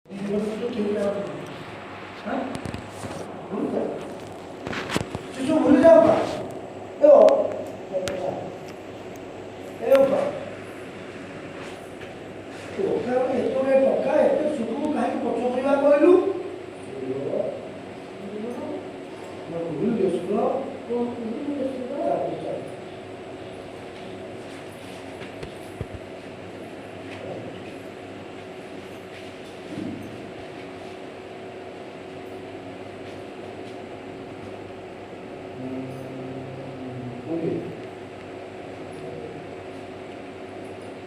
କେହି ଭୁଲି ସେସବୁ ଭୁଲି ଯାଅ ପା। ଏ ଏ ଅପା, ତୁ ଏତେ ଗୁଡ଼ାଏ ଟଙ୍କା, ଏତେ ସୁଖକୁ କାହିଁକି ପଛ କରିବା କହିଲୁ? କହିଲୁ ସୁର। ଚାଲ।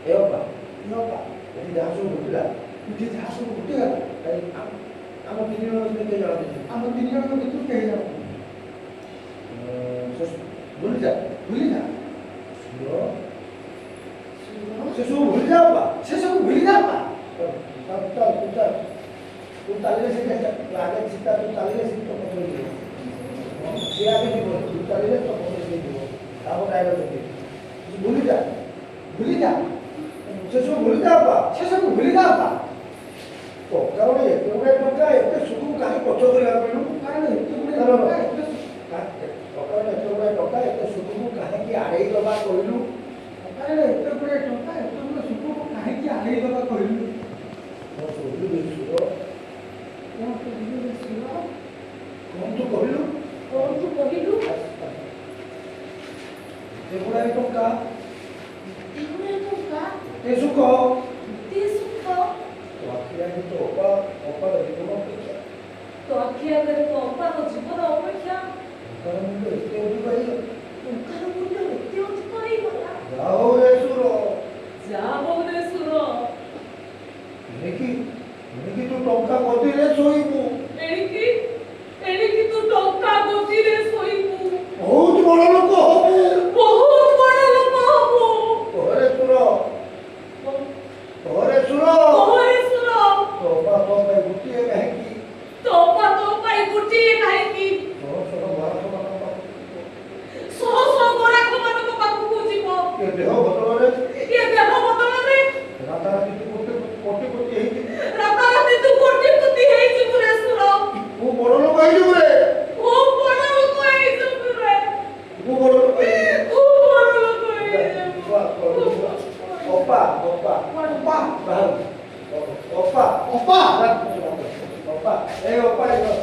ଏ ଅପା, ଅପା, ଏଠି ଯାହା ସବୁ ଘଟିଲା, ଏଠି ଯାହା ସବୁ ଘଟିଗଲା, ଆମ ତିନି ଜଣ ଭିତରୁ କେହି ଜାଣନ୍ତି? ଆମ ତିନି ଜଣଙ୍କ ଭିତରୁ କେହି ଜାଣନ୍ତି? ଭୁଲି ଯା। ଭୁଲି ଯା। ସେସବୁ ଭୁଲି ଯା ଅପା। ସେସବୁ ଭୁଲି ଯା ଅପା। ଚାଲ, ତୁ ଚାଲ। ତୁ ଚାଲିଲେ ସେ ଆଗେ ସୀତା, ତୁ ଚାଲିଲେ ସେ ତ ପଛରେ ଯିବ। ସିଏ ଆଗେ ଯିବ, ତୁ ଚାଲିଲେ ତ ପଛରେ ସିଏ ଯିବ। ତାପରେ ଡ୍ରାଇଭର ସେଠି। ଭୁଲି ଯା। ଭୁଲି ଯା। ସେସବୁ ଭୁଲି ଯା ଅପା। ସେସବୁ ଭୁଲି ଯା ଅପା। ଟଙ୍କା ଗୋଟେ, ଏତେ ଗୁଡ଼ାଏ ଟଙ୍କା, ଏତେ ସୁଖକୁ କାହିଁ ପଛ କରିବା କହିଲୁ? କାରଣ ଏତେ ଗୁଡ଼ାଏ ଟଙ୍କା, ଏତେ ଟଙ୍କା, ଏତେ ଗୁଡ଼ାଏ ଟଙ୍କା, ଏତେ ସୁଖକୁ କାହିଁକି ଆଡ଼େଇ ଦେବା କହିଲୁ? କାରଣ ଏତେ ଗୁଡ଼ାଏ ଟଙ୍କା, ଏତେ ଗୁଡ଼ାଏ ସୁଖକୁ କାହିଁକି ଆଡ଼େଇ ଦେବା କହିଲୁ? କଣ କହିଲୁ ସୁର? କଣ କହିଲୁ ସୁର? କଣ ତୁ କହିଲୁ? କଣ ତୁ କହିଲୁ? ଏତେ ଗୁଡ଼ାଏ ଟଙ୍କା, ଏତେ ଗୁଡ଼ାଏ ଟଙ୍କା, ଏତେ ସୁଖ, ଏତେ ସୁଖ, ତୋ ଆଖି ଆଗରେ ତୋ ଅପା, ଅପାର ଜୀବନ ଅପେକ୍ଷା, ତୋ ଆଖି ଆଗରେ ତୋ ଅପାର ଜୀବନ ଅପେକ୍ଷା ଟଙ୍କାର ମୂଲ୍ୟ ଏତେ ଅଧିକ ହେଇଗଲା। ଟଙ୍କାର ମୂଲ୍ୟ ଏତେ ଅଧିକ ହେଇଗଲା। ଯା ହଉ ରେ ସୁର। ଯା ହଉ ରେ ସୁର। ଏଣିକି, ଏଣିକି ତୁ ଟଙ୍କା ଗଦିରେ ଶୋଇବୁ। ଏଣିକି, ଏଣିକି ତୁ ଟଙ୍କା ଗଦିରେ ଶୋଇବୁ। ବହୁତ ବଡ଼ ଲୋକ ହବୁ। ବହୁତ ବଡ଼ ଲୋକ ହବୁ। କହରେ ସୁର, କହରେ ସୁର। କହରେ ସୁର। ତୋ ଅପା ତୋ ପାଇଁ ଗୋଟିଏ କାହିଁକି? ତୋ ଅପା ତୋ ପାଇଁ ଗୋଟିଏ କାହିଁକି? ଶହ ଶହ ଗରାଖ ମାନଙ୍କ ପାଖକୁ, ଶହ ଶହ ଗରାଖ ମାନଙ୍କ ପାଖକୁ ଯିବ। ଏ ଦେହ ବଦଳରେ, ଏ ଦେହ ବଦଳରେ ରାତାରାତି ତୁ କୋଟି କୋଟିପତି ହେଇଯିବୁ। ରାତାରାତି ତୁ କୋଟିପତି ହେଇଯିବୁ ରେ ସୁର। ତୁ ବଡ଼ ଲୋକ ହେଇଯିବୁ ରେ। ତୁ ବଡ଼ ଲୋକ ହେଇଯିବୁ ରେ। ତୁ ବଡ଼ ଲୋକ ହେଇଯିବୁ। ତୁ ବଡ଼ ଲୋକ ହେଇଯିବୁ। ଅପା, ଅପା, ଅପା, ଅପା, ଅପା, ଅପା, ଏ ଅପା, ଅପା।